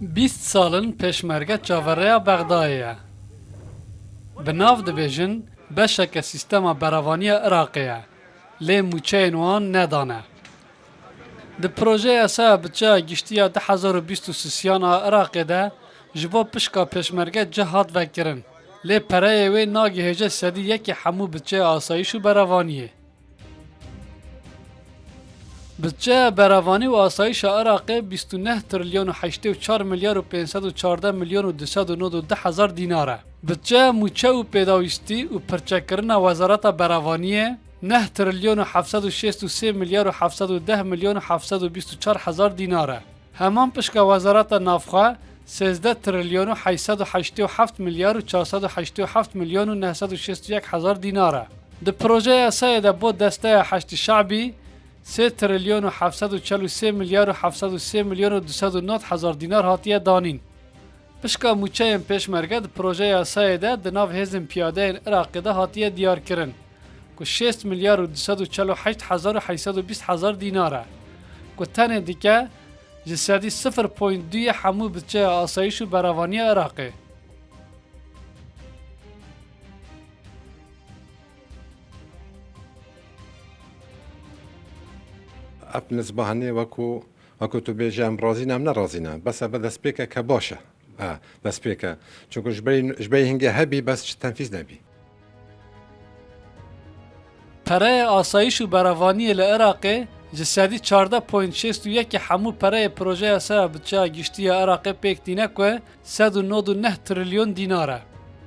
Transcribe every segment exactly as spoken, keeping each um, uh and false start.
Bîst sal in pêşmerge çaverêya Bexdayê ye. Bi nav dibêjin beşeke sîstema berevaniya Iraqê ye, lê mûçeyên wan nedane. Di projeya yasaya budçeya giştî ya du hezar û bîst û sisiyan a Iraqê de ji bo pişka pêşmerge cih hat vekirin, lê pereyê wê nagihêje sedî yekê hemû budçeya asayîş û berevaniyê. Budçeya berevanî û asayîşa Iraqê bîst û neh trilyon û heştê û çar milyar û pênc sed û çardeh milyon û du sed û nod û du hezar dînar e. Budçeya mûçe û pêdawîstî û pirçekirina Wezareta Berevaniyê neh trilyon û heft sed û şêst û sê milyar û heft sed û deh milyon û heft sed û bîst û çar hezar dînar e. Heman pişka Wezareta Navxwe sêzdeh trilyon û heşt sed û heştê û heft milyar û çar sed û heştê û heft milyon û neh sed û şêst û yek hezar dînar e. Di projeya yasayê de bo desteya Heşdî Şabî sê trilyon û heft sed û çel û sê milyar û heft sed û sê milyon û du sed û nod hezar dînar hatiye danîn. Pişka mûçeyên pêşmerge di projeya yasayê de di nav hêzên piyadeyên Iraqê de hatiye diyarkirin ku şêst milyar û du sed û çel û heşt hezar û heşt sed û bîst hezar dînar e, ku tenê dike ji sedî sifir point du yê hemû budçeya asayîş û berevaniya Iraqê. Ev nizbahanê wekû, wekû tu bêjî em razî ne, em ne razî ne. Bes eve destpêkeke baş e. Ha, destpêk e. Çunku ji ber, ji ber hingê hebî bes ji tenfîz nebî. Pereyê asayîş û berevaniyê li Iraqê ji sedî çardeh point şêst û yekê hemû pereyê projeya yasaya budçeya giştî ya Iraqê pêk tîne ku sed û nod û neh trilyon dînar e.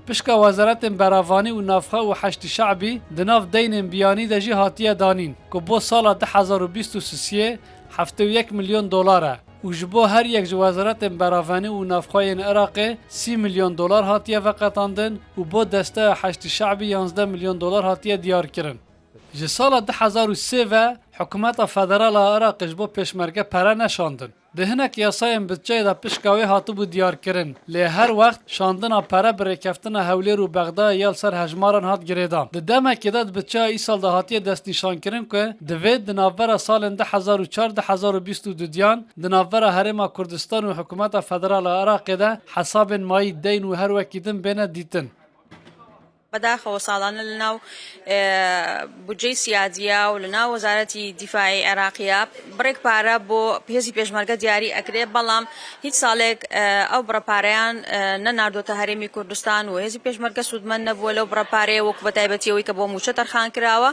Pişka Wezaretên Berevanî û Navxwe û Heşdî Şabî di nav deynên biyanî de jî hatiye danîn ku bo sala du hezar û bîst û sisiyê heftê û yek milyon dolar e û ji bo her yek ji Wezaretên Berevanî û Navxwe yên Iraqê sî milyon dolar hatiye veqetandin û bo desteya Heşdî Şabî yanzdeh milyon dolar hatiye diyarkirin. Ji sala du hezar û sê ve Hikûmeta Federal a Iraqê ji bo pêşmerge pere neşandin. Di hinek yasayên budçeyê de pişka wê hatibû diyarkirin, lê her wext şandina pere bi rêkeftina Hewlêr û Bexdayê ya li ser hejmaran hat girêdan. Di demekê de di budçeya îsal de hatiye destnîşankirin ku divê di navbera salên du hezar û çar du hezar û bîst û dudiyan di navbera Herêma Kurdistan û Hikûmeta Federal a Iraqê de hesabên mayî, deyn û her wekî din bêne dîtin. بەداخەوە ساڵانە لە ناو، ئێ، بودجەی سیادیە و لە ناو وەزارەتی دیفاعی عێراقیە بڕێک پارە بۆ هێزی پێشمەرگە دیاری ئەکرێ، بەڵام هیچ ساڵێک، ئێ، ئەو بڕە پارەیان، ئێ، نەناردۆتە هەرێمی کوردستان و هێزی پێشمەرگە سوودمەند نەبووە لەو بڕە پارەیە، وەکو بە تایبەتی ئەوەی کە بۆ موچە تەرخان کراوە.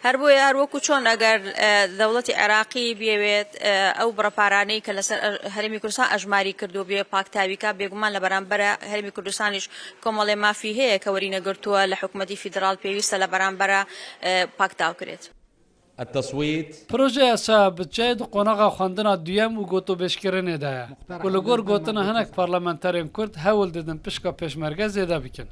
هەر بۆیە هەر وەکو چۆن ئەگەر، ئێ، دەوڵەتی عێراقی بیەوێت، ئێ، ئەو بڕە پارانەی کە لەسەر ئەر-، هەرێمی کوردستان ئەژماری کردو بێ پاکتاویکە، بێگومان لە بەرامبەرە هەرێمی کوردستانیش کۆمەڵێ مافی هەیە کە وەرینەگرتووە لە حکوومەتی فیدرال، پێویستە لە بەرامبەرە، ئێ، پاکتاو کرێت. التصویت. Projeya yasaya budçeyê di qonaxa xwendina duyem û gotûbêjkirinê de ye, ku li gor gotina hinek parlamenterên Kurd hewl didin pişka pêşmerge zêde bikin.